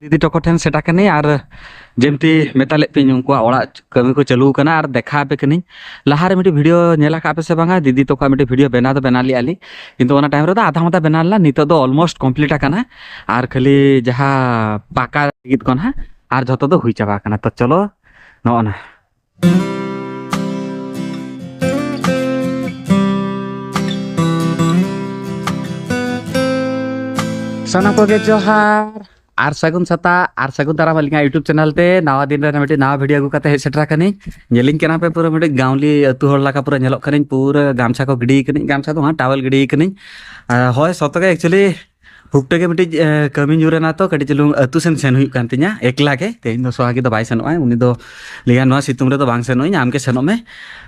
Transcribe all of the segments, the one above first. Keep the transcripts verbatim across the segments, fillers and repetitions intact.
ᱫᱤᱫᱤ ᱛᱟᱠᱚ ᱴᱷᱮᱱ ᱥᱮᱴᱮᱨ ᱠᱟᱹᱱᱟᱹᱧ ᱟᱨ ᱡᱮᱢᱛᱤ ᱢᱮᱛᱟ ᱞᱮᱫ ᱯᱮᱭᱟᱹᱧ, ᱩᱱᱠᱩᱣᱟᱜ ᱚᱲᱟᱜ ᱠᱟᱹᱢᱤ ᱠᱚ ᱪᱟᱹᱞᱩ ᱟᱠᱟᱱᱟ ᱟᱨ ᱫᱮᱠᱷᱟᱣ ᱟᱯᱮ ᱠᱟᱹᱱᱟᱹᱧ᱾ ᱞᱟᱦᱟᱨᱮ ᱢᱤᱫᱴᱤᱡ ᱵᱷᱤᱰᱤᱭᱳ ᱧᱮᱞ ᱟᱠᱟᱫ ᱯᱮ ᱥᱮ ᱵᱟᱝᱟ? ᱫᱤᱫᱤ ᱛᱟᱠᱚᱣᱟᱜ ᱢᱤᱫᱴᱤᱡ ᱵᱷᱤᱰᱤᱭᱳ ᱵᱮᱱᱟᱣ ᱫᱚ ᱵᱮᱱᱟᱣ ᱞᱮᱫᱼᱟ ᱞᱤᱧ, ᱠᱤᱱᱛᱩ ᱚᱱᱟ ᱴᱟᱭᱤᱢ ᱨᱮᱫᱚ ᱟᱫᱷᱟ ᱢᱟᱫᱷᱟ ᱵᱮᱱᱟᱣ ᱞᱮᱱᱟ᱾ ᱱᱤᱛᱚᱜ ᱫᱚ ᱚᱞᱢᱳᱥᱴ ᱠᱚᱢᱯᱞᱤᱴ ᱟᱠᱟᱱᱟ ᱟᱨ ᱠᱷᱟᱹᱞᱤ ᱡᱟᱦᱟᱸ ᱯᱟᱠᱟ ᱞᱟᱹᱜᱤᱫ ᱠᱚ ᱱᱟᱦᱟᱜ ᱟᱨ ᱡᱷᱚᱛᱚ ᱫᱚ ᱦᱩᱭ ᱪᱟᱵᱟ ᱟᱠᱟᱱᱟ᱾ ᱛᱚ ᱪᱚᱞᱚ ᱱᱚᱜᱼᱚ ᱱᱟ ᱥᱟᱱᱟᱢ ᱠᱚᱜᱮ ᱡᱚᱦᱟᱨ ᱟᱨ ᱥᱟᱹᱜᱩᱱ ᱥᱮᱛᱟᱜ ᱟᱨ ᱥᱟᱹᱜᱩᱱ ᱫᱟᱨᱟᱢ ᱟᱹᱞᱤᱧᱟᱜ YouTube ᱪᱮᱱᱮᱞ ᱛᱮ ᱱᱟᱣᱟ ᱫᱤᱱ ᱨᱮ ᱢᱤᱫᱴᱤᱡ ᱱᱟᱣᱟ ᱵᱷᱤᱰᱤᱭᱳ ᱟᱹᱜᱩ ᱠᱟᱛᱮ ᱦᱮᱡ ᱥᱮᱴᱮᱨ ᱟᱠᱟᱱᱟᱹᱧ᱾ ᱧᱮᱞᱤᱧ ᱠᱟᱱᱟ ᱯᱮ ᱯᱩᱨᱟᱹ ᱢᱤᱫᱴᱤᱡ ᱜᱟᱣᱞᱤ ᱟᱹᱛᱩ ᱦᱚᱲ ᱞᱮᱠᱟ ᱯᱩᱨᱟᱹ ᱧᱮᱞᱚᱜ ᱠᱟᱱᱟᱹᱧ, ᱯᱩᱨᱟᱹ ᱜᱟᱢᱪᱷᱟ ᱠᱚ ᱜᱤᱰᱤ ᱠᱟᱹᱱᱟᱹᱧ, ᱜᱟᱢᱪᱷᱟ ᱫᱚ ᱵᱟᱝ, ᱴᱟᱣᱮᱞ ᱜᱤᱰᱤ ᱠᱟᱹᱱᱟᱹᱧ᱾ ᱟᱨ ᱦᱳᱭ, ᱥᱚᱛᱚ ᱜᱮ actually ᱦᱩᱯᱴᱟᱹ ᱜᱮ ᱢᱤᱫᱴᱤᱡ ᱮ, ᱠᱟᱹᱢᱤ ᱧᱩᱨ ᱮᱱᱟ, ᱛᱚ ᱠᱟᱹᱴᱤᱡ ᱪᱩᱞᱩᱝ ᱟᱹᱛᱩ ᱥᱮᱱ ᱥᱮᱱ ᱦᱩᱭᱩᱜ ᱠᱟᱱ ᱛᱤᱧᱟ ᱮᱠᱞᱟ ᱜᱮ᱾ ᱛᱮᱦᱮᱧ ᱫᱚ ᱥᱚᱦᱟᱜᱤ ᱫᱚ ᱵᱟᱭ ᱥᱮᱱᱚᱜᱼᱟ, ᱩᱱᱤ ᱫᱚ ᱞᱟᱹᱭᱟ ᱱᱚᱣᱟ ᱥᱤᱛᱩᱝ ᱨᱮᱫᱚ ᱵᱟᱝ ᱥᱮᱱᱚᱜ ᱟᱹᱧ, ᱟᱢ ᱜᱮ ᱥᱮᱱᱚᱜ ᱢᱮ᱾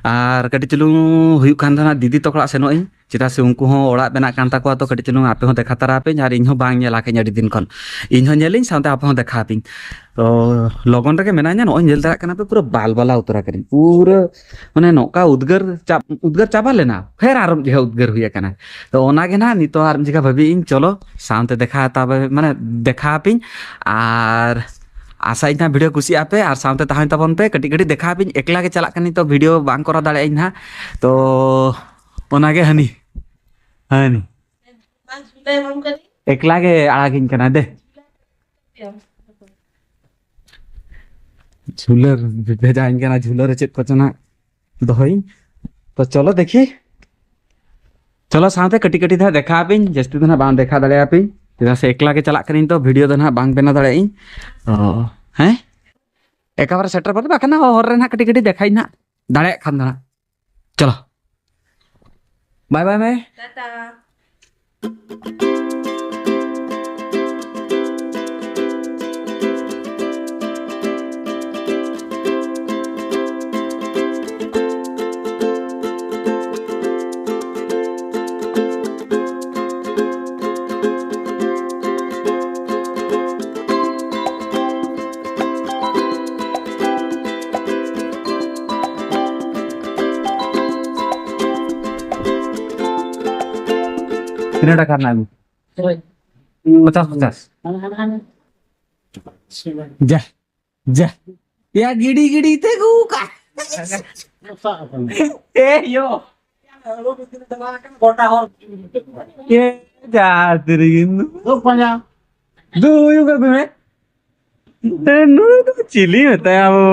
ᱟᱨ ᱠᱟᱹᱴᱤᱡ ᱪᱩᱞᱩᱝ ᱦᱩᱭᱩᱜ ᱠᱟᱱ ᱛᱟᱦᱮᱱᱟ ᱫᱤᱫᱤ ᱛᱟᱠᱚ ᱚᱲᱟᱜ ᱥᱮᱱᱚᱜ ᱟᱹᱧ, ᱪᱮᱫᱟᱜ ᱥᱮ ᱩᱱᱠᱩ ᱦᱚᱸ ᱚᱲᱟᱜ ᱵᱮᱱᱟᱜ ᱠᱟᱱ ᱛᱟᱠᱚᱣᱟ, ᱛᱚ ᱠᱟᱹᱴᱤᱡ ᱪᱩᱞᱩᱝ ᱟᱯᱮ ᱦᱚᱸ ᱫᱮᱠᱷᱟ ᱛᱟᱨᱟ ᱟᱯᱮᱧ ᱟᱨ ᱤᱧ ᱦᱚᱸ ᱵᱟᱝ ᱧᱮᱞ ᱟᱠᱟᱧ ᱟᱹᱰᱤ ᱫᱤᱱ ᱠᱷᱚᱱ᱾ ᱤᱧ ᱦᱚᱸ ᱧᱮᱞᱤᱧ, ᱥᱟᱶᱛᱮ ᱟᱯᱮ ᱦᱚᱸ ᱫᱮᱠᱷᱟ ᱟᱯᱮᱧ᱾ ᱛᱚ ᱞᱚᱜᱚᱱ ᱨᱮᱜᱮ ᱢᱮᱱᱟᱧᱟ, ᱱᱚᱜᱼᱚᱭ ᱧᱮᱞ ᱫᱟᱲᱮᱭᱟᱜ ᱠᱟᱱᱟ ᱯᱮ ᱯᱩᱨᱟᱹ ᱵᱟᱞ ᱵᱟᱞᱟ ᱩᱛᱟᱹᱨ ᱟᱠᱟᱱᱟᱹᱧ, ᱯᱩᱨᱟᱹ ᱢᱟᱱᱮ ᱱᱚᱝᱠᱟ ᱩᱫᱽᱜᱟᱹᱨ ᱪᱟᱵ-, ᱩᱫᱽᱜᱟᱹᱨ ᱪᱟᱵᱟ ᱞᱮᱱᱟ, ᱯᱷᱮᱨ ᱟᱨᱚ ᱡᱟᱦᱟᱸ ᱩᱫᱽᱜᱟᱹᱨ ᱦᱩᱭ ᱟᱠᱟᱱᱟ᱾ ᱛᱚ ᱚᱱᱟᱜᱮ ᱱᱟᱦᱟᱜ ᱱᱤᱛᱚᱜ ᱟᱨ ᱢᱤᱫ ᱡᱚᱠᱷᱟ ᱵᱷᱟᱹᱵᱤ ᱤᱧ, ᱪᱚᱞᱚ ᱥᱟᱶᱛᱮ ᱫᱮᱠᱷᱟ ᱛᱟᱵᱮ-, ᱢᱟᱱᱮ ᱫᱮᱠᱷᱟ ᱟᱯᱮᱧ᱾ ᱟᱨ ᱟᱥᱟᱭᱟᱹᱧ ᱱᱟᱦᱟᱜ ᱵᱷᱤᱰᱤᱭᱳ ᱠᱩᱥᱤᱭᱟᱜ ᱯᱮ ᱟᱨ ᱥᱟᱶᱛᱮ ᱛᱟᱦᱮᱱ ᱛᱟᱵᱚᱱ ᱯᱮ᱾ ᱠᱟᱹᱴᱤᱡ ᱠᱟᱹᱴᱤᱡ ᱫᱮᱠᱷᱟ ᱟᱯᱮᱧ, ᱮᱠᱞᱟ ᱜᱮ ᱪᱟᱞᱟᱜ ᱠᱟᱹᱱᱟᱹᱧ, ᱛᱚ ᱵᱷᱤᱰᱤᱭᱳ ᱵᱟᱝ ᱠᱚᱨᱟᱣ ᱫᱟᱲᱮᱭᱟᱜ ᱟᱹᱧ ᱱᱟᱦᱟᱜ᱾ ᱛᱚ ᱚᱱᱟᱜᱮ ᱦᱟᱹᱱᱤ, ᱦᱟᱹᱱᱤ ᱮᱠᱞᱟ ᱜᱮ ᱟᱲᱟᱜᱤᱧ ᱠᱟᱱᱟ ᱫᱮ᱾ ᱡᱷᱩᱞᱟᱹ ᱵᱷᱮᱡᱟᱧ ᱠᱟᱱᱟ, ᱡᱷᱩᱞᱟᱹ ᱨᱮ ᱪᱮᱫ ᱠᱚᱪᱚ ᱱᱟᱜ ᱫᱚᱦᱚᱭᱤᱧ᱾ ᱛᱚ ᱪᱚᱞᱚ ᱫᱮᱠᱷᱤ, ᱪᱚᱞᱚ ᱥᱟᱶᱛᱮ ᱠᱟᱹᱴᱤᱡ ᱠᱟᱹᱴᱤᱡ ᱫᱚ ᱦᱟᱸᱜ ᱫᱮᱠᱷᱟᱣ ᱟᱯᱮᱧ, ᱡᱟᱹᱥᱛᱤ ᱫᱚ ᱱᱟᱜ ᱵᱟᱝ ᱫᱮᱠᱷᱟᱣ ᱫᱟᱲᱮᱭᱟᱯᱮᱧ, ᱪᱮᱫᱟᱜ ᱥᱮ ᱮᱠᱞᱟ ᱜᱮ ᱪᱟᱞᱟᱜ ᱠᱟᱹᱱᱟᱹᱧ, ᱛᱚ ᱵᱷᱤᱰᱤᱭᱳ ᱫᱚ ᱱᱟᱜ ᱵᱟᱝ ᱵᱮᱱᱟᱣ ᱫᱟᱲᱮᱭᱟᱜ ᱤᱧ᱾ ᱛᱚ ᱦᱮᱸ, ᱮᱠᱮᱵᱟᱨᱮ ᱥᱮᱴᱮᱨ ᱵᱚᱞᱛᱮ ᱵᱟᱠᱷᱟᱱ ᱦᱚᱨ ᱨᱮ ᱱᱟᱜ ᱠᱟᱹᱴᱤᱡ ᱠᱟᱹᱴᱤᱡ ᱫᱮᱠᱷᱟᱧ ᱱᱟᱜ, ᱫᱟᱲᱮᱭᱟᱜ ᱠᱷᱟᱱ ᱫᱚ ᱱᱟᱜ᱾ ᱪᱚᱞᱚ, ᱵᱟᱭ ᱵᱟᱭ ᱢᱮ᱾ ᱴᱟᱴᱟ᱾ ᱛᱤᱱᱟᱹᱜ ᱴᱟᱠᱟ ᱨᱮᱱᱟᱜ ᱟᱹᱜᱩ? ᱦᱳᱭ᱾ ᱯᱚᱪᱟᱥ, ᱯᱚᱪᱟᱥ᱾ ᱦᱟᱱᱟ, ᱦᱟᱱᱟ, ᱦᱟᱱᱟ᱾ ᱡᱟ, ᱡᱟ᱾ ᱭᱟ ᱜᱤᱰᱤ ᱜᱤᱰᱤ ᱛᱮ ᱜᱩ ᱠᱟ᱾ ᱮ ᱭᱳ᱾ ᱮ ᱡᱟ ᱛᱤᱨᱤᱜᱤᱱ᱾ ᱫᱩ ᱦᱩᱭᱩᱜ ᱠᱟᱱ ᱢᱮ᱾ ᱱᱩᱭ ᱫᱚ ᱪᱤᱞᱤ ᱢᱮᱛᱟᱭᱟ ᱵᱚ?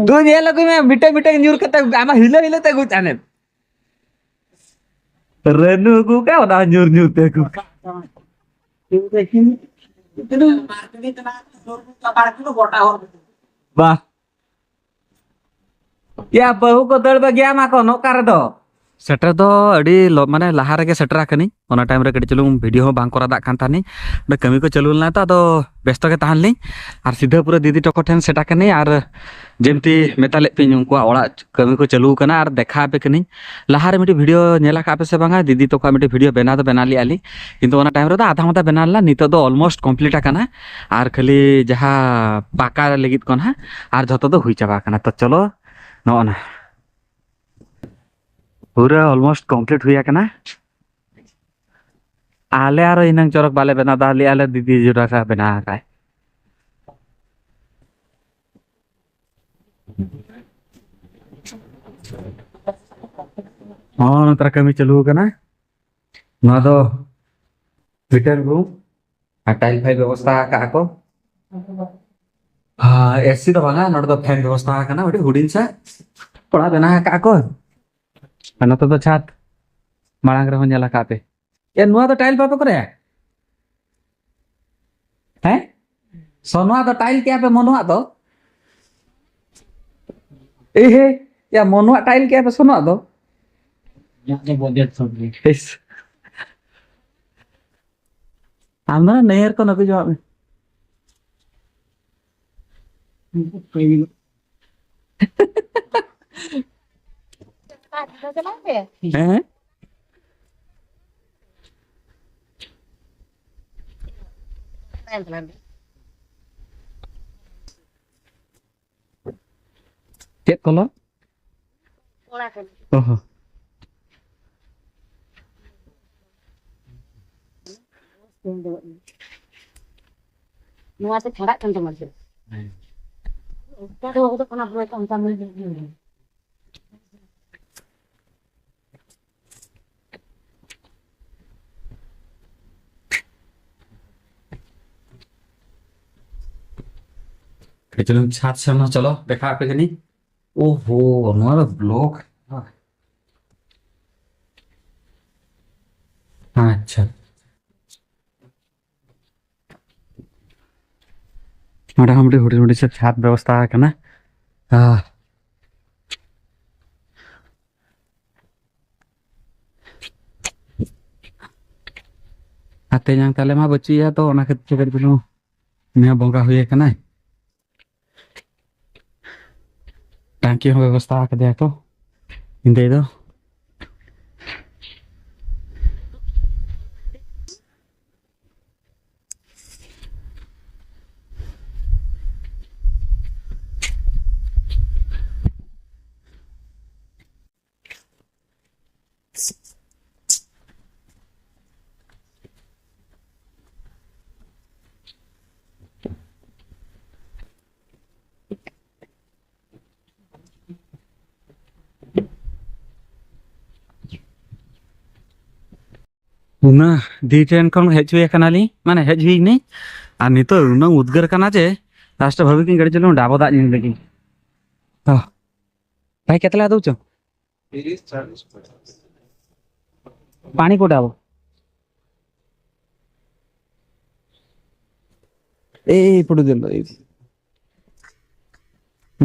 ᱫᱩ ᱧᱮᱞ ᱟᱹᱜᱩᱭ ᱢᱮ, ᱢᱤᱫᱴᱟᱝ ᱢᱤᱫᱴᱟᱝ ᱧᱩᱨ ᱠᱟᱛᱮ ᱟᱢᱟᱜ ᱦᱤᱞᱟᱹ ᱦᱤᱞᱟᱹ ᱛᱮ ᱟᱹᱜᱩᱭ ᱛᱟᱦᱮᱱᱮᱢ᱾ ᱨᱟᱹᱱᱩ ᱟᱹᱜᱩ ᱠᱟᱜ, ᱚᱱᱟ ᱧᱩᱨ ᱧᱩᱨ ᱛᱮ ᱟᱹᱜᱩ ᱠᱟᱜ᱾ ᱵᱟ᱾ ᱭᱟ, ᱵᱟᱹᱦᱩ ᱠᱚ ᱫᱟᱹᱲ ᱵᱟᱹᱜᱤᱭᱟᱢᱟ ᱠᱚ ᱱᱚᱠᱟ ᱨᱮᱫᱚ᱾ ᱥᱮᱴᱮᱨ ᱫᱚ ᱟᱹᱰᱤ ᱞᱚ-, ᱢᱟᱱᱮ ᱞᱟᱦᱟ ᱨᱮᱜᱮ ᱥᱮᱴᱮᱨ ᱟᱠᱟᱱᱟᱹᱧ᱾ ᱚᱱᱟ time ᱨᱮ ᱠᱟᱹᱴᱤᱡ ᱪᱩᱞᱩᱝ video ᱦᱚᱸ ᱵᱟᱝ ᱠᱚᱨᱟᱣ ᱫᱟᱜ ᱠᱟᱱ ᱛᱟᱦᱮᱱᱤᱧ᱾ ᱚᱸᱰᱮ ᱠᱟᱹᱢᱤ ᱠᱚ ᱪᱟᱹᱞᱩ ᱞᱮᱱᱟ ᱛᱚ, ᱟᱫᱚ ᱵᱮᱥᱛᱚ ᱜᱮ ᱛᱟᱦᱮᱱ ᱞᱤᱧ᱾ ᱟᱨ ᱥᱤᱫᱷᱟᱹ ᱯᱩᱨᱟᱹ ᱫᱤᱫᱤ ᱛᱟᱠᱚ ᱴᱷᱮᱱ ᱥᱮᱴᱮᱨ ᱠᱟᱹᱱᱟᱹᱧ᱾ ᱟᱨ ᱡᱮᱢᱛᱤ ᱢᱮᱛᱟ ᱞᱮᱫ ᱯᱮᱭᱟᱹᱧ, ᱩᱱᱠᱩᱣᱟᱜ ᱚᱲᱟᱜ ᱠᱟᱹᱢᱤ ᱠᱚ ᱪᱟᱹᱞᱩ ᱟᱠᱟᱱᱟ᱾ ᱟᱨ ᱫᱮᱠᱷᱟᱣ ᱟᱯᱮ ᱠᱟᱹᱱᱟᱹᱧ, ᱞᱟᱦᱟ ᱨᱮ ᱢᱤᱫᱴᱤᱡ video ᱧᱮᱞ ᱟᱠᱟᱫ ᱯᱮ ᱥᱮ ᱵᱟᱝᱟ? ᱫᱤᱫᱤ ᱛᱟᱠᱚᱣᱟᱜ ᱢᱤᱫᱴᱤᱡ video ᱵᱮᱱᱟᱣ ᱫᱚ ᱵᱮᱱᱟᱣ ᱞᱮᱫᱼᱟ ᱞᱤᱧ, ᱠᱤᱱᱛᱩ ᱚᱱᱟ time ᱨᱮᱫᱚ ᱟᱫᱷᱟ ᱢᱟᱫᱷᱟ ᱵᱮᱱᱟᱣ ᱞᱮᱱᱟ᱾ ᱱᱤᱛᱚᱜ ᱫᱚ almost complete ᱟᱠᱟᱱᱟ᱾ ᱟᱨ ᱠᱷᱟᱹᱞᱤ ᱡᱟᱦᱟᱸ ᱯᱟᱠᱟ ᱞᱟᱹᱜᱤᱫ ᱠᱚ ᱱᱟᱦᱟᱜ, ᱟᱨ ᱡᱷᱚᱛᱚ ᱫᱚ ᱦᱩᱭ ᱪᱟᱵᱟ ᱟᱠᱟᱱᱟ᱾ ᱛᱚ ᱪᱚᱞᱚ, ᱱᱚᱜᱼᱚ ᱱᱟ ᱯᱩᱨᱟᱹ almost complete ᱦᱩᱭ ᱟᱠᱟᱱᱟ᱾ ᱟᱞᱮ ᱟᱨᱚ ᱮᱱᱟᱝ ᱪᱚᱨᱚᱠ ᱵᱟᱞᱮ ᱵᱮᱱᱟᱣ ᱫᱟ, ᱞᱟᱹᱭ ᱟᱞᱮ ᱫᱤᱫᱤ ᱡᱚᱰᱟ ᱥᱟ ᱵᱮᱱᱟᱣ ᱟᱠᱟᱫ᱾ ᱦᱚᱸ, ᱱᱚᱛᱮ ᱨᱮ ᱠᱟᱹᱢᱤ ᱪᱟᱹᱞᱩ ᱟᱠᱟᱱᱟ᱾ ᱱᱚᱣᱟ ᱫᱚ written room ᱟᱨ tile ᱯᱷᱟᱭᱤᱞ ᱵᱮᱵᱚᱥᱛᱷᱟ ᱟᱠᱟᱫᱼᱟ ᱠᱚ᱾ ᱦᱮᱸ, AC ᱫᱚ ᱵᱟᱝᱟ, ᱱᱚᱰᱮ ᱫᱚ fan ᱵᱮᱵᱚᱥᱛᱷᱟ ᱟᱠᱟᱱᱟ, ᱟᱹᱰᱤ ᱦᱩᱰᱤᱧ ᱥᱟ ᱚᱲᱟᱜ ᱵᱮᱱᱟᱣ ᱟᱠᱟᱫᱼᱟ ᱠᱚ᱾ ᱟᱨ ᱱᱚᱛᱮ ᱫᱚ ᱪᱷᱟᱫᱽ, ᱢᱟᱲᱟᱝ ᱨᱮᱦᱚᱸ ᱧᱮᱞ ᱟᱠᱟᱫ ᱯᱮ᱾ ᱮ, ᱱᱚᱣᱟ ᱫᱚ tile ᱵᱟᱯᱮ ᱠᱚᱨᱮᱭᱟ? ᱦᱮᱸ? ᱥᱚᱱᱚᱣᱟᱜ ᱫᱚ tile ᱠᱮᱜᱼᱟ ᱯᱮ ᱢᱚᱱᱚᱣᱟᱜ ᱫᱚ? ᱮ ᱦᱮ, ᱭᱟ ᱢᱚᱱᱚᱣᱟᱜ tile ᱠᱮᱜᱼᱟ ᱯᱮ ᱥᱚᱱᱚᱣᱟᱜ ᱫᱚ? ᱤᱧᱟᱹᱜ ᱫᱚ budget ᱥᱚᱵ ᱜᱮ᱾ ᱤᱥ᱾ ᱟᱢ ᱫᱚ ᱱᱟᱹᱭᱦᱟᱹᱨ ᱠᱷᱚᱱ ᱟᱹᱜᱩ ᱡᱚᱝᱟᱜ ᱢᱮ᱾ ᱦᱮᱸ? ᱪᱮᱫ ᱠᱚᱞᱚ? ᱚ ᱦᱚᱸ᱾ ᱱᱚᱣᱟ ᱛᱮ ᱪᱷᱟᱲᱟᱜ ᱠᱟᱱ ᱛᱟᱢᱟ ᱥᱮ? ᱦᱮᱸ᱾ ᱚᱱᱠᱟ ᱫᱚ ᱦᱩᱭᱩᱜ ᱠᱟᱱᱟ, ᱵᱚᱞᱮ ᱚᱱᱠᱟ ᱢᱤᱫ ᱫᱤᱱ᱾ ᱠᱟᱹᱡ ᱪᱩᱞᱩᱝ ᱪᱷᱟᱫᱽ ᱥᱮᱱ ᱦᱚᱸ ᱪᱚᱞᱚ, ᱫᱮᱠᱷᱟᱣ ᱟᱯᱮ ᱠᱟᱹᱱᱟᱹᱧ᱾ ᱳᱦᱳ, ᱱᱚᱣᱟ ᱫᱚ ᱵᱞᱚᱠ᱾ ᱟᱪᱪᱷᱟ᱾ ᱱᱚᱰᱮ ᱦᱚᱸ ᱢᱤᱫᱴᱤᱡ ᱦᱩᱰᱤᱧ ᱦᱩᱰᱤᱧ ᱥᱮ ᱪᱷᱟᱫᱽ ᱵᱮᱵᱚᱥᱛᱷᱟ ᱟᱠᱟᱱᱟ᱾ ᱟᱦ᱾ ᱟᱨ ᱛᱮᱦᱮᱧ ᱛᱟᱦᱞᱮ ᱢᱟ ᱵᱟᱹᱪᱩᱜ ᱭᱟ, ᱛᱚ ᱚᱱᱟ ᱠᱷᱟᱹᱛᱤᱨ ᱛᱮ ᱠᱟᱹᱴᱤᱡ ᱪᱩᱞᱩᱝ ᱩᱱᱤ ᱦᱚᱸ ᱵᱚᱸᱜᱟ ᱦᱩᱭ ᱟᱠᱟᱱᱟᱭ᱾ ᱴᱟᱝᱠᱤ ᱦᱚᱸ ᱵᱮᱵᱚᱥᱛᱷᱟ ᱟᱠᱟᱫᱮᱭᱟ ᱠᱚ ᱧᱤᱫᱟᱹ ᱫᱚ᱾ ᱚᱱᱟ ᱰᱤ ᱴᱮᱱ ᱠᱷᱚᱱ ᱦᱮᱡ ᱦᱩᱭ ᱟᱠᱟᱱᱟᱞᱤᱧ, ᱢᱟᱱᱮ ᱦᱮᱡ ᱦᱩᱭ ᱱᱟᱹᱧ᱾ ᱟᱨ ᱱᱤᱛᱚᱜ ᱩᱱᱟᱹᱜ ᱩᱫᱽᱜᱟᱹᱨ ᱠᱟᱱᱟ ᱡᱮ ᱞᱟᱥᱴ ᱵᱷᱟᱵᱤ ᱠᱤᱱ ᱜᱟᱹᱰᱤ ᱪᱟᱹᱞᱩ ᱰᱟᱵᱚ ᱫᱟᱜ ᱧᱩ ᱞᱟᱹᱜᱤᱫ᱾ ᱦᱚᱸ᱾ ᱵᱷᱟᱭ, ᱠᱮᱛᱞᱟ ᱫᱩ ᱪᱚ? ᱯᱟᱱᱤ ᱠᱚ ᱰᱟᱵᱚ᱾ ᱮᱭ, ᱯᱩᱰᱩ ᱫᱤᱱ ᱫᱚ, ᱮᱭ᱾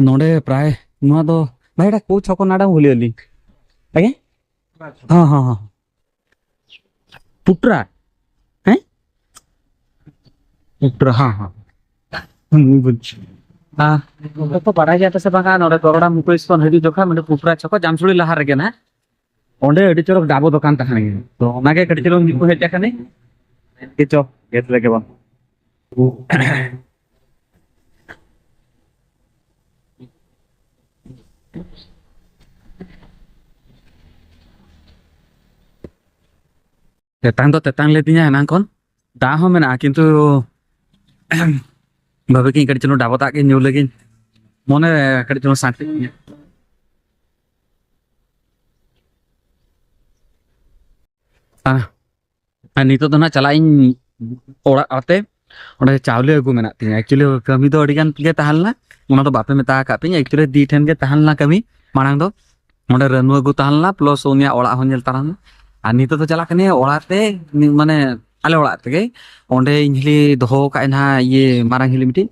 ᱱᱚᱰᱮ ᱯᱨᱟᱭ ᱱᱚᱣᱟ ᱫᱚ, ᱵᱷᱟᱭ, ᱮᱴᱟ ᱠᱳ ᱪᱷᱚᱠᱚ ᱱᱟᱰᱟ ᱵᱷᱩᱞᱤ ᱟᱹᱞᱤᱧ᱾ ᱟᱜᱮ? ᱦᱚᱸ, ᱦᱚᱸ, ᱦᱚᱸ᱾ ᱯᱩᱴᱨᱟ? ᱦᱮᱸ? ᱯᱩᱴᱨᱟ, ᱦᱚᱸ, ᱦᱚᱸ᱾ ᱦᱩᱸ, ᱵᱩᱡᱽ᱾ ᱦᱮᱸ, ᱱᱚᱰᱮ ᱠᱚ ᱵᱟᱲᱟᱭ ᱜᱮᱭᱟ ᱯᱮ ᱥᱮ ᱵᱟᱝᱟ, ᱱᱚᱰᱮ ᱜᱚᱨᱚᱰᱟ ᱢᱩᱠᱩᱭ ᱥᱠᱷᱚᱱ ᱦᱤᱡᱩᱜ ᱡᱚᱠᱷᱟ ᱱᱚᱰᱮ ᱯᱩᱴᱨᱟ ᱪᱷᱚᱠᱚ, ᱡᱟᱢᱥᱩᱲᱤ ᱞᱟᱦᱟ ᱨᱮᱜᱮ ᱱᱟᱦᱟᱜ᱾ ᱚᱸᱰᱮ ᱟᱹᱰᱤ ᱪᱚᱨᱚᱠ ᱰᱟᱵᱚ ᱫᱚᱠᱟᱱ ᱛᱟᱦᱮᱱ ᱜᱮᱭᱟ᱾ ᱛᱚ, ᱚᱱᱟᱜᱮ ᱠᱟᱹᱴᱤᱡ ᱪᱩᱞᱩᱝ ᱧᱩ ᱦᱮᱡ ᱟᱠᱟᱱᱟᱹᱧ᱾ ᱜᱮ ᱪᱚ, ᱜᱮᱥ ᱨᱮᱜᱮ ᱵᱟᱝ᱾ ᱛᱮᱛᱟᱝ ᱫᱚ ᱛᱮᱛᱟᱝ ᱞᱮᱫᱤᱧᱟ ᱮᱱᱟᱝ ᱠᱷᱚᱱ᱾ ᱫᱟᱜ ᱦᱚᱸ ᱢᱮᱱᱟᱜᱼᱟ, ᱠᱤᱱᱛᱩ ᱵᱷᱟᱵᱤ ᱠᱤᱧ ᱠᱟᱹᱴᱤᱡ ᱪᱩᱞᱩᱝ ᱰᱟᱵᱚ ᱫᱟᱜ ᱜᱮ ᱧᱩ ᱞᱟᱹᱜᱤᱧ, ᱢᱚᱱᱮ ᱠᱟᱹᱴᱤᱡ ᱪᱩᱞᱩᱝ ᱥᱟᱱᱛᱤ ᱤᱧᱟᱹ᱾ ᱟᱨ, ᱟᱨ ᱱᱤᱛᱚᱜ ᱫᱚ ᱱᱟᱜ ᱪᱟᱞᱟᱜ ᱤᱧ ᱚᱲᱟᱜ ᱛᱮ, ᱚᱸᱰᱮ ᱪᱟᱣᱞᱮ ᱟᱹᱜᱩ ᱢᱮᱱᱟᱜ ᱛᱤᱧᱟ᱾ ᱮᱠᱪᱩᱭᱮᱞᱤ ᱠᱟᱹᱢᱤ ᱫᱚ ᱟᱹᱰᱤ ᱜᱟᱱ ᱜᱮ ᱛᱟᱦᱮᱸ ᱞᱮᱱᱟ, ᱚᱱᱟ ᱫᱚ ᱵᱟᱯᱮ ᱢᱮᱛᱟ ᱟᱠᱟᱫ ᱯᱮᱭᱟ᱾ ᱮᱠᱪᱩᱭᱮᱞᱤ ᱫᱤ ᱴᱷᱮᱱ ᱜᱮ ᱛᱟᱦᱮᱸ ᱞᱮᱱᱟ ᱠᱟᱹᱢᱤ ᱢᱟᱲᱟᱝ ᱫᱚ, ᱚᱸᱰᱮ ᱨᱟᱹᱱᱩ ᱟᱹᱜᱩ ᱛᱟᱦᱮᱸ ᱞᱮᱱᱟ, ᱯᱞᱟᱥ ᱩᱱᱤᱭᱟᱜ ᱚᱲᱟᱜ ᱦᱚᱸ ᱧᱮᱞ ᱛᱟᱨᱟ ᱞᱮᱱᱟ᱾ ᱟᱨ ᱱᱤᱛᱚᱜ ᱫᱚ ᱪᱟᱞᱟᱜ ᱠᱟᱹᱱᱟᱹᱧ ᱚᱲᱟᱜ ᱛᱮ, ᱢᱟᱱᱮ ᱟᱞᱮ ᱚᱲᱟᱜ ᱛᱮᱜᱮ᱾ ᱚᱸᱰᱮ ᱤᱧ ᱦᱤᱞᱤ ᱫᱚᱦᱚ ᱟᱠᱟᱫ ᱱᱟᱦᱟᱜ ᱤᱭᱟᱹ ᱢᱟᱨᱟᱝ ᱦᱤᱞᱤ ᱢᱤᱫᱴᱤᱡ,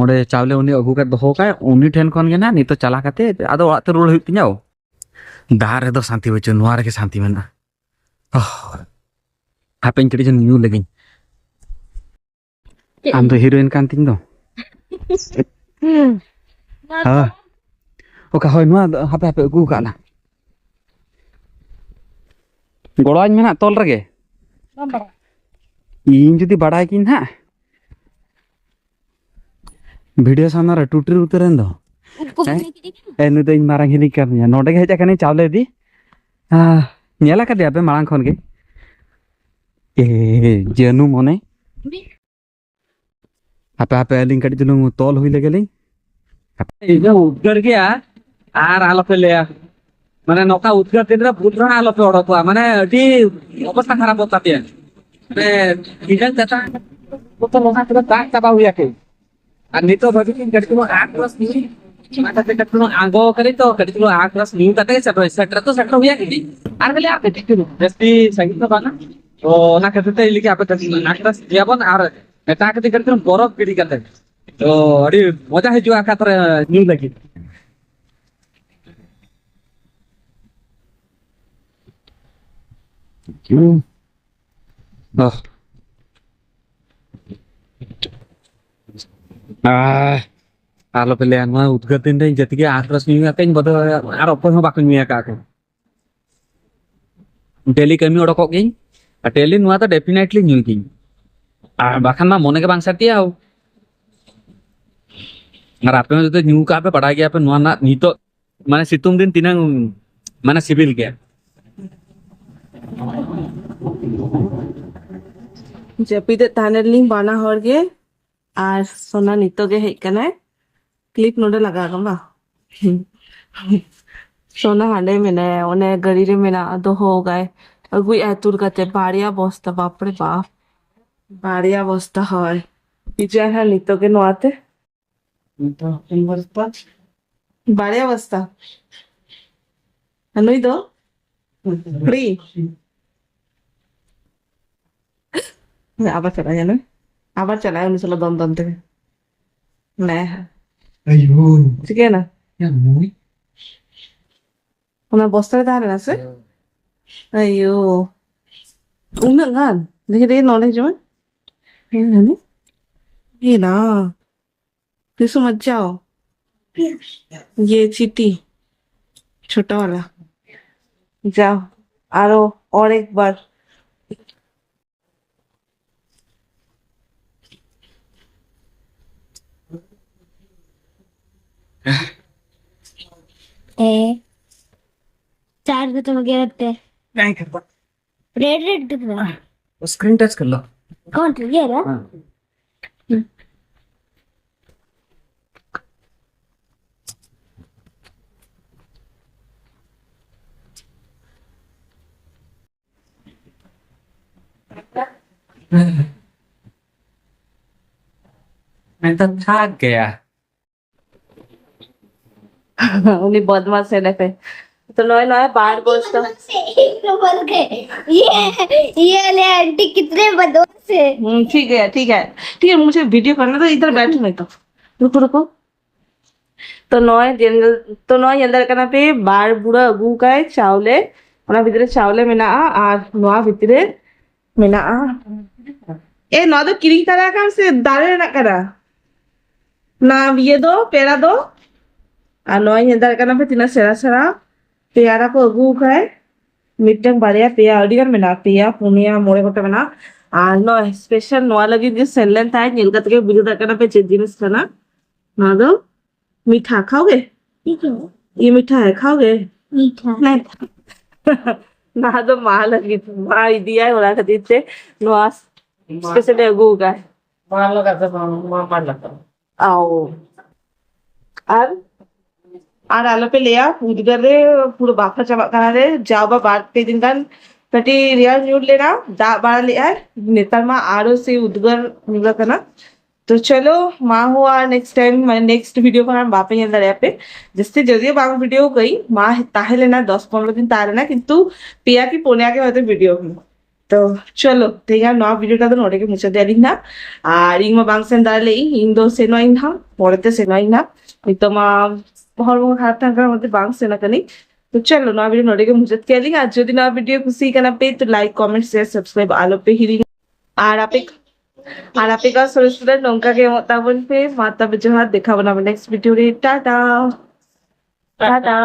ᱚᱸᱰᱮ ᱪᱟᱣᱞᱮ ᱩᱱᱤ ᱟᱹᱜᱩ ᱠᱟᱛᱮ ᱫᱚᱦᱚ ᱠᱟᱜ, ᱩᱱᱤ ᱴᱷᱮᱱ ᱠᱷᱚᱱ ᱜᱮ ᱱᱟᱦᱟᱜ ᱱᱤᱛᱚᱜ ᱪᱟᱞᱟᱣ ᱠᱟᱛᱮ ᱟᱫᱚ ᱚᱲᱟᱜ ᱛᱮ ᱨᱩᱣᱟᱹᱲ ᱦᱩᱭᱩᱜ ᱛᱤᱧᱟ᱾ ᱫᱟᱜ ᱨᱮᱫᱚ ᱥᱟᱱᱛᱤ ᱵᱟᱹᱪᱩᱜ, ᱱᱚᱣᱟ ᱨᱮᱜᱮ ᱥᱟᱱᱛᱤ ᱢᱮᱱᱟᱜᱼᱟ᱾ ᱚᱦ, ᱦᱟᱯᱮᱧ ᱠᱟᱹᱴᱤᱡ ᱪᱩᱞᱩᱝ ᱧᱩ ᱞᱮᱜᱤᱧ᱾ ᱪᱮᱫ? ᱟᱢ ᱫᱚ ᱦᱤᱨᱳᱭᱤᱱ ᱠᱟᱱ ᱛᱤᱧ ᱫᱚ᱾ ᱦᱮᱸ᱾ ᱚᱠᱟ, ᱦᱳᱭ, ᱱᱚᱣᱟ ᱫᱚ ᱦᱟᱯᱮ, ᱦᱟᱯᱮ, ᱟᱹᱜᱩ ᱠᱟᱜ ᱞᱟᱝ᱾ ᱜᱚᱲᱚᱣᱟᱹᱧ ᱢᱮ ᱱᱟᱜ ᱛᱚᱞ ᱨᱮᱜᱮ᱾ ᱵᱟᱢ ᱵᱟᱲᱟᱭᱟ? ᱤᱧ ᱡᱩᱫᱤ ᱵᱟᱲᱟᱭ ᱠᱤᱧ ᱱᱟᱜ᱾ ᱵᱷᱤᱰᱤᱭᱳ ᱥᱟᱢᱱᱟ ᱨᱮ ᱴᱩᱴᱨᱤ ᱩᱛᱟᱹᱨᱮᱱ ᱫᱚ᱾ ᱩᱵ ᱠᱚ ᱦᱮᱸ? ᱵᱩᱡᱷᱟᱹᱣ ᱠᱮᱫ ᱜᱮᱭᱟ᱾ ᱮ, ᱱᱩᱭ ᱫᱚ ᱤᱧ ᱢᱟᱨᱟᱝ ᱦᱤᱞᱤᱧ ᱠᱟᱹᱢᱤᱭᱟ᱾ ᱱᱚᱰᱮ ᱜᱮ ᱦᱮᱡ ᱟᱠᱟᱱᱟᱹᱧ ᱪᱟᱣᱞᱮ ᱤᱫᱤ᱾ ᱟᱦ, ᱧᱮᱞ ᱟᱠᱟᱫᱮᱭᱟ ᱯᱮ ᱢᱟᱲᱟᱝ ᱠᱷᱚᱱ ᱜᱮ᱾ ᱮ, ᱡᱟᱹᱱᱩ ᱢᱚᱱᱮ᱾ ᱦᱟᱯᱮ, ᱦᱟᱯᱮ, ᱟᱹᱞᱤᱧ ᱠᱟᱹᱴᱤᱡ ᱪᱩᱞᱩᱝ ᱛᱚᱞ ᱦᱩᱭ ᱞᱮᱜᱮ ᱞᱤᱧ᱾ ᱤᱧ ᱫᱚ ᱩᱫᱽᱜᱟᱹᱨ ᱜᱮᱭᱟ, ᱟᱨ ᱟᱞᱚᱯᱮ ᱞᱟᱹᱭᱟ᱾ ᱢᱟᱱᱮ, ᱱᱚᱝᱠᱟ ᱩᱫᱽᱜᱟᱹᱨ ᱫᱤᱱ ᱨᱮ ᱵᱩᱴ ᱨᱮᱦᱚᱸ ᱟᱞᱚᱯᱮ ᱚᱰᱚᱠᱚᱜᱼᱟ, ᱢᱟᱱᱮ, ᱟᱹᱰᱤ ᱚᱵᱚᱥᱛᱟ ᱠᱷᱟᱨᱟᱯᱚᱜ ᱛᱟᱯᱮᱭᱟ᱾ ᱢᱟᱱᱮ, ᱵᱤᱱᱟᱹ ᱪᱟᱛᱟ ᱠᱚᱛᱚ ᱱᱚᱣᱟ ᱠᱚᱫᱚ ᱫᱟᱜ ᱪᱟᱵᱟ ᱦᱩᱭ ᱟᱠᱟᱱᱟ᱾ ᱟᱨ ᱱᱤᱛᱚᱜ ᱫᱷᱟᱹᱵᱤᱡ ᱤᱧ ᱠᱟᱹᱴᱤᱡ ᱪᱩᱞᱩᱝ ᱟᱸᱠ ᱨᱚᱥ ᱧᱩ, ᱚᱱᱟ ᱠᱷᱟᱹᱛᱤᱨ ᱠᱟᱹᱴᱤᱡ ᱪᱩᱞᱩᱝ ᱟᱬᱜᱚ ᱠᱟᱹᱱᱟᱹᱧ, ᱛᱚ ᱠᱟᱹᱴᱤᱡ ᱪᱩᱞᱩᱝ ᱟᱸᱠ ᱨᱚᱥ ᱧᱩ ᱠᱟᱛᱮ ᱜᱮ ᱥᱮᱴᱮᱨ, ᱥᱮᱴᱮᱨ ᱫᱚ ᱥᱮᱴᱮᱨ ᱦᱩᱭ ᱟᱠᱟᱱᱟ᱾ ᱟᱨ ᱠᱷᱟᱹᱞᱤ ᱟᱨ ᱠᱟᱹᱴᱤᱡ ᱪᱩᱞᱩᱝ, ᱡᱟᱹᱥᱛᱤ ᱥᱟᱺᱜᱤᱧ ᱫᱚ ᱵᱟᱝᱟ᱾ ᱛᱚ ᱚᱱᱟ ᱠᱷᱟᱹᱛᱤᱨ ᱛᱮ ᱤᱧ ᱞᱟᱹᱜᱤᱫ ᱟᱯᱮ ᱠᱟᱹᱴᱤᱡ ᱟᱸᱠ ᱨᱚᱥ ᱤᱫᱤᱭᱟᱵᱚᱱ, ᱟᱨ ᱢᱮᱛᱟ ᱠᱟᱹᱴᱤᱡ ᱠᱟᱹᱴᱤᱡ ᱪᱩᱞᱩᱝ ᱵᱚᱨᱚᱯᱷ ᱜᱤᱰᱤ ᱠᱟᱛᱮ᱾ ᱛᱚ ᱟᱹᱰᱤ ᱢᱚᱡᱟ ᱦᱤᱡᱩᱜᱼᱟ ᱟᱸᱠ ᱨᱚᱥ ᱧᱩ ᱞᱟᱹᱜᱤᱫ᱾ ᱵᱟᱦ᱾ ᱟᱦ, ᱟᱞᱚᱯᱮ ᱞᱟᱹᱭᱟ, ᱱᱚᱣᱟ ᱩᱫᱽᱜᱟᱹᱨ ᱫᱤᱱ ᱨᱮ ᱤᱧ ᱡᱟᱹᱛᱤ ᱜᱮ ᱟᱸᱠ ᱨᱚᱥ ᱧᱩᱭ ᱟᱠᱟᱫ ᱤᱧ ᱵᱚᱫᱚᱞ, ᱟᱨ ᱚᱠᱚᱭ ᱦᱚᱸ ᱵᱟᱠᱚ ᱧᱩᱭ ᱟᱠᱟᱫ ᱠᱚ᱾ ᱰᱮᱞᱤ ᱠᱟᱹᱢᱤ ᱚᱰᱚᱠᱚᱜ ᱜᱤᱧ, ᱟᱨ ᱰᱮᱞᱤ ᱱᱚᱣᱟ ᱫᱚ ᱰᱮᱯᱷᱤᱱᱮᱴᱞᱤ ᱧᱩᱭ ᱜᱤᱧ, ᱟᱨ ᱵᱟᱠᱷᱟᱱ ᱢᱟ ᱢᱚᱱᱮ ᱜᱮ ᱵᱟᱝ ᱥᱟᱱᱛᱤᱭᱟ᱾ ᱟᱨ ᱟᱯᱮ ᱦᱚᱸ ᱡᱩᱫᱤ ᱧᱩ ᱠᱟᱜ ᱯᱮ, ᱵᱟᱲᱟᱭ ᱜᱮᱭᱟ ᱯᱮ ᱱᱚᱣᱟ ᱨᱮᱱᱟᱜ ᱱᱤᱛᱚᱜ, ᱢᱟᱱᱮ, ᱥᱤᱛᱩᱝ ᱫᱤᱱ ᱛᱤᱱᱟᱹᱝ, ᱢᱟᱱᱮ, ᱥᱤᱵᱤᱞ ᱜᱮᱭᱟ᱾ ᱡᱟᱹᱯᱤᱫᱮᱫ ᱛᱟᱦᱮᱱᱟᱞᱤᱧ ᱵᱟᱱᱟ ᱦᱚᱲ ᱜᱮ᱾ ᱟᱨ ᱥᱳᱱᱟ ᱱᱤᱛᱚᱜ ᱜᱮ ᱦᱮᱡ ᱠᱟᱱᱟᱭ᱾ ᱠᱞᱤᱯ ᱱᱚᱰᱮ ᱞᱟᱜᱟᱣ ᱠᱟᱱᱟ ᱵᱟᱝ? ᱥᱳᱱᱟ ᱦᱟᱸᱰᱮ ᱢᱮᱱᱟᱭᱟ, ᱚᱱᱮ ᱜᱟᱹᱰᱤ ᱨᱮ ᱢᱮᱱᱟᱜᱼᱟ, ᱫᱚᱦᱚ ᱠᱟᱭ᱾ ᱟᱹᱜᱩᱭᱮᱫᱼᱟᱭ ᱛᱩᱞ ᱠᱟᱛᱮ ᱵᱟᱨᱭᱟ ᱵᱚᱥᱛᱟ, ᱵᱟᱯ ᱨᱮ ᱵᱟᱯ, ᱵᱟᱨᱭᱟ ᱵᱚᱥᱛᱟ᱾ ᱦᱳᱭ, ᱦᱤᱡᱩᱜᱼᱟᱭ ᱦᱟᱸᱜ ᱱᱤᱛᱚᱜ ᱜᱮ ᱱᱚᱣᱟ ᱛᱮ᱾ ᱵᱟᱨᱭᱟ ᱵᱚᱥᱛᱟ᱾ ᱟᱨ ᱱᱩᱭ ᱫᱚ ᱯᱷᱨᱤ᱾ ᱟᱵᱟᱨ ᱪᱟᱞᱟᱜ ᱧᱮᱞ ᱢᱮ, ᱟᱵᱟᱨ ᱪᱟᱞᱟᱜ ᱩᱱᱤ ᱥᱟᱞᱟᱜ ᱫᱚᱱ ᱫᱚᱱ ᱛᱮᱜᱮ᱾ ᱱᱮ᱾ ᱟᱭᱳ᱾ ᱪᱤᱠᱟᱹᱭᱮᱱᱟ? ᱭᱟ ᱢᱩᱭ᱾ ᱚᱱᱟ ᱵᱚᱥᱛᱟ ᱨᱮ ᱛᱟᱦᱮᱸ ᱞᱮᱱᱟ ᱥᱮ? ᱦᱮᱸ᱾ ᱟᱭᱳ᱾ ᱩᱱᱟᱹᱜ ᱜᱟᱱ? ᱫᱮᱠᱷᱤ, ᱫᱮᱠᱷᱤ, ᱱᱚᱰᱮ ᱦᱤᱡᱩᱜ ᱢᱮ᱾ ᱦᱮᱸ, ᱦᱟᱹᱱᱤ? ᱮ ᱱᱟ᱾ ᱛᱤᱥ ᱮᱢ ᱢᱟᱡᱡᱟᱣ? ᱤᱭᱮ ᱪᱤᱴᱤ᱾ ᱪᱷᱳᱴᱟ ᱣᱟᱞᱟ᱾ ᱡᱟᱣ, ᱟᱨᱚ ᱚᱨ ᱮᱠ ᱵᱟᱨ᱾ ᱦᱮᱸ᱾ चार्ज खत्म हो गया लगता है। नहीं करता। रेड रेड दिख रहा है। वो स्क्रीन टच कर लो। कौन, ये रहा? हाँ। मैं तो थक गया। ᱩᱱᱤ ᱵᱚᱫᱢᱟᱥ ᱮᱱᱮ ᱯᱮ᱾ ᱛᱚ ᱱᱚᱜᱼᱚᱭ ᱱᱚᱣᱟ ᱵᱟᱨ ᱵᱚᱥᱛᱟ। एक नंबर के। ये, ये ले आंटी कितने बदमाश है। हम्म, ठीक है, ठीक है, ठीक है, मुझे वीडियो करने दो, इधर बैठो नहीं तो। रुको, रुको। ᱛᱚ ᱱᱚᱜᱼᱚᱭ ᱡᱮ-, ᱛᱚ ᱱᱚᱜᱼᱚᱭ ᱧᱮᱞ ᱫᱟᱲᱮᱭᱟᱜ ᱠᱟᱱᱟ ᱯᱮ, ᱵᱟᱨ ᱵᱩᱲᱟᱹ ᱟᱹᱜᱩ ᱟᱠᱟᱫ ᱪᱟᱣᱞᱮ, ᱚᱱᱟ ᱵᱷᱤᱛᱨᱤ ᱨᱮ ᱪᱟᱣᱞᱮ ᱢᱮᱱᱟᱜᱼᱟ ᱟᱨ ᱱᱚᱣᱟ ᱵᱷᱤᱛᱨᱤ ᱨᱮ ᱢᱮᱱᱟᱜᱼᱟ᱾ ᱮ, ᱱᱚᱣᱟ ᱫᱚ ᱠᱤᱨᱤᱧ ᱛᱟᱨᱟ ᱟᱠᱟᱱ ᱥᱮ ᱫᱟᱨᱮ ᱨᱮᱱᱟᱜ ᱠᱟᱱᱟ? ᱚᱱᱟ ᱤᱭᱟᱹ ᱫᱚ, ᱯᱮᱲᱟ ᱫᱚ᱾ ᱟᱨ ᱱᱚᱜᱼᱚᱭ ᱧᱮᱞ ᱫᱟᱲᱮᱭᱟᱜ ᱠᱟᱱᱟ ᱯᱮ ᱛᱤᱱᱟᱹᱜ ᱥᱮᱬᱟ ᱥᱮᱬᱟ ᱯᱮᱭᱟᱨᱟ ᱠᱚ ᱟᱹᱜᱩ ᱟᱠᱟᱫ᱾ ᱢᱤᱫᱴᱟᱝ, ᱵᱟᱨᱭᱟ, ᱯᱮᱭᱟ, ᱟᱹᱰᱤ ᱜᱟᱱ ᱢᱮᱱᱟᱜᱼᱟ, ᱯᱮᱭᱟ, ᱯᱩᱱᱭᱟ, ᱢᱚᱬᱮ ᱜᱚᱴᱮᱡ ᱢᱮᱱᱟᱜᱼᱟ᱾ ᱟᱨ ᱱᱚᱜᱼᱚᱭ ᱥᱯᱮᱥᱟᱞ ᱱᱚᱣᱟ ᱞᱟᱹᱜᱤᱫ ᱜᱮ ᱥᱮᱱ ᱞᱮᱱ ᱛᱟᱦᱮᱸᱫ, ᱧᱮᱞ ᱠᱟᱛᱮ ᱜᱮ ᱵᱩᱡᱷᱟᱹᱣ ᱫᱟᱲᱮᱭᱟᱜ ᱠᱟᱱᱟ ᱯᱮ ᱪᱮᱫ ᱡᱤᱱᱤᱥ ᱠᱟᱱᱟ᱾ ᱱᱚᱣᱟ ᱫᱚ ᱢᱤᱴᱷᱟ, ᱠᱷᱟᱣ ᱜᱮ? ᱴᱷᱤᱠ ᱦᱮ᱾ ᱤᱭᱟᱹ ᱢᱤᱴᱷᱟ ᱦᱮ, ᱠᱷᱟᱣ ᱜᱮ? ᱢᱤᱴᱷᱟ᱾ ᱱᱟᱦᱟ ᱫᱚ ᱢᱟ ᱞᱟᱹᱜᱤᱫ, ᱢᱟ ᱤᱫᱤᱭᱟᱭ, ᱚᱱᱟ ᱠᱷᱟᱹᱛᱤᱨ ᱛᱮ ᱱᱚᱣᱟ ᱥᱯᱮᱥᱟᱞᱤ ᱟᱹᱜᱩ ᱟᱠᱟᱫ᱾ ᱵᱟᱝ ᱞᱟᱜᱟᱜ ᱛᱟᱢᱟ, ᱢᱟ ᱵᱟᱝ ᱞᱟᱜᱟᱜ ᱛᱟᱢᱟ᱾ ᱚ᱾ ᱟᱨ ᱟᱨ ᱟᱞᱚᱯᱮ ᱞᱟᱹᱭᱟ, ᱩᱫᱽᱜᱟᱹᱨ ᱨᱮ ᱯᱩᱨᱟᱹ ᱵᱟᱯᱷᱟ ᱪᱟᱵᱟᱜ ᱠᱟᱱᱟ ᱨᱮ᱾ ᱡᱟᱣ ᱵᱟ ᱵᱟᱨ ᱯᱮ ᱫᱤᱱ ᱜᱟᱱ ᱠᱟᱹᱴᱤᱡ ᱨᱮᱭᱟᱲ ᱧᱩᱨ ᱞᱮᱱᱟ, ᱫᱟᱜ ᱵᱟᱲᱟ ᱞᱮᱫᱟᱭ, ᱱᱮᱛᱟᱨ ᱢᱟ ᱟᱨᱚ ᱥᱮ ᱩᱫᱽᱜᱟᱹᱨ ᱧᱩᱨ ᱟᱠᱟᱱᱟ᱾ ᱛᱚ ᱪᱚᱞᱚ, ᱢᱟ ᱦᱚᱸ ᱟᱨ ᱱᱮᱠᱥᱴ ᱴᱟᱭᱤᱢ, ᱢᱟᱱᱮ ᱱᱮᱠᱥᱴ ᱵᱷᱤᱰᱤᱭᱳ ᱠᱷᱚᱱ ᱵᱟᱯᱮ ᱧᱮᱞ ᱫᱟᱲᱮᱭᱟᱜᱼᱟ ᱯᱮ᱾ ᱡᱟᱹᱥᱛᱤ ᱡᱚᱫᱤᱭᱳ ᱵᱟᱝ ᱵᱷᱤᱰᱤᱭᱳ ᱠᱟᱹᱧ, ᱢᱟ ᱛᱟᱦᱮᱸ ᱞᱮᱱᱟ ᱫᱚᱥ ᱯᱚᱱᱨᱚ ᱫᱤᱱ ᱛᱟᱦᱮᱸ ᱞᱮᱱᱟ, ᱠᱤᱱᱛᱩ ᱯᱮᱭᱟ ᱠᱤ ᱯᱩᱱᱭᱟ ᱜᱮ ᱦᱚᱭᱛᱳ ᱵᱷᱤᱰᱤᱭᱳ ᱠᱟᱹᱧ᱾ ᱛᱚ ᱪᱚᱞᱚ, ᱛᱮᱦᱮᱧᱟᱜ ᱱᱚᱣᱟ ᱵᱷᱤᱰᱤᱭᱳ ᱴᱟ ᱫᱚ ᱱᱚᱰᱮ ᱜᱮ ᱢᱩᱪᱟᱹᱫ ᱮᱫᱟ ᱞᱤᱧ ᱱᱟᱜ᱾ ᱟᱨ ᱤᱧ ᱢᱟ ᱵᱟᱝ ᱥᱮᱱ ᱫᱟᱲᱮ ᱞᱮᱫ ᱤᱧ, ᱤᱧ ᱫᱚ ᱥᱮᱱᱚᱜ ᱤᱧ ᱱᱟᱜ, ᱯᱚᱨᱮᱛᱮ ᱥᱮᱱᱚᱜ ᱤᱧ ᱱᱟᱜ᱾ ᱱᱤᱛᱚᱜ ᱢᱟ ᱦᱚᱲᱢᱚ ᱠᱷᱟᱨᱟᱯ ᱛᱟᱦᱮᱸ ᱠᱟᱱᱟ, ᱚᱱᱟᱛᱮ ᱵᱟᱝ ᱥᱮᱱ ᱟᱠᱟᱱᱟᱹᱧ᱾ ᱛᱚ ᱪᱚᱞᱚ, ᱱᱚᱣᱟ ᱵᱷᱤᱰᱤᱭᱳ ᱱᱚᱰᱮ ᱜᱮ ᱢᱩᱪᱟᱹᱫ ᱠᱮᱫᱟ ᱞᱤᱧ᱾ ᱟᱨ ᱡᱩᱫᱤ ᱱᱚᱣᱟ ᱵᱷᱤᱰᱤᱭᱳ ᱠᱩᱥᱤ ᱠᱟᱱᱟ ᱯᱮ, ᱛᱚ ᱞᱟᱭᱤᱠ, ᱠᱚᱢᱮᱱᱴ, ᱥᱮᱭᱟᱨ, ᱥᱟᱵᱥᱠᱨᱟᱭᱤᱵ ᱟᱞᱚ ᱯᱮ ᱦᱤᱲᱤᱧᱟ᱾ ᱟᱨ ᱟᱯᱮ ᱟᱨ ᱟᱯᱮ ᱠᱚ ᱥᱚᱨᱮᱥ ᱥᱚᱨᱮᱥ ᱱᱚᱝᱠᱟ ᱜᱮ ᱮᱢᱚᱜ ᱛᱟᱵᱚᱱ ᱯᱮ᱾ ᱢᱟ ᱛᱚᱵᱮ ᱡᱚᱦᱟᱨ, ᱫᱮᱠᱷᱟ ᱵᱚᱱᱟ ᱱᱮᱠᱥᱴ ᱵᱷᱤᱰᱤᱭᱳ ᱨᱮ᱾ ᱴᱟᱴᱟ᱾ ᱴᱟᱴᱟ᱾